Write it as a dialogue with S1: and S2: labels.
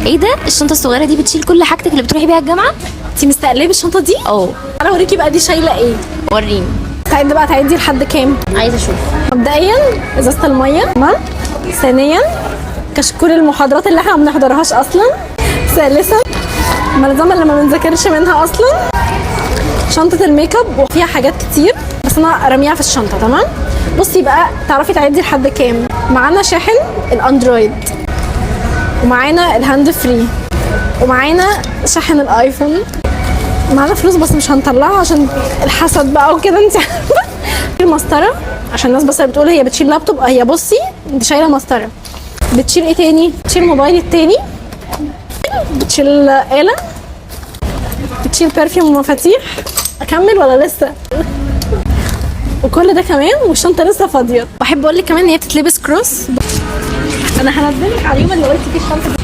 S1: ايه ده؟ الشنطة الصغيرة دي بتشيل كل حاجتك اللي بتروحي بيها الجامعه؟
S2: انت مستقلبه الشنطة دي؟
S1: اه.
S2: انا اوريكي بقى دي شايله ايه.
S1: وريني.
S2: تعد بقى، تعدي لحد كام؟
S1: عايزه اشوف.
S2: مبدئيا ازازة الميه، تمام. ثانيا كشكول المحاضرات اللي احنا ما بنحضرهاش اصلا. ثالثا الملزمه اللي ما بنذاكرش منها اصلا. شنطه الميك اب وفيها حاجات كتير بس انا راميها في الشنطه، تمام. بصي بقى، تعرفي تعدي لحد كام؟ معانا شاحن ال Android، ومعانا ال hand free، ومعانا شاحن ال iPhone. معانا فلوس بس مش هنطلعها عشان الحسد بقى وكده، انت عارفه. المسطره عشان الناس بس اللي بتقول هي بتشيل لابتوب، هي بصي انت شايله مسطره. بتشيل ايه تاني؟ بتشيل موبايل التاني، بتشيل آلة، بتشيل perfume ومفاتيح. اكمل ولا لسه؟ وكل ده كمان والشنطه لسه فاضيه. واحب اقول لك كمان ان هي بتتلبس cross. انا هندمك على اليوم اللي قلت فيه الشنطة دي.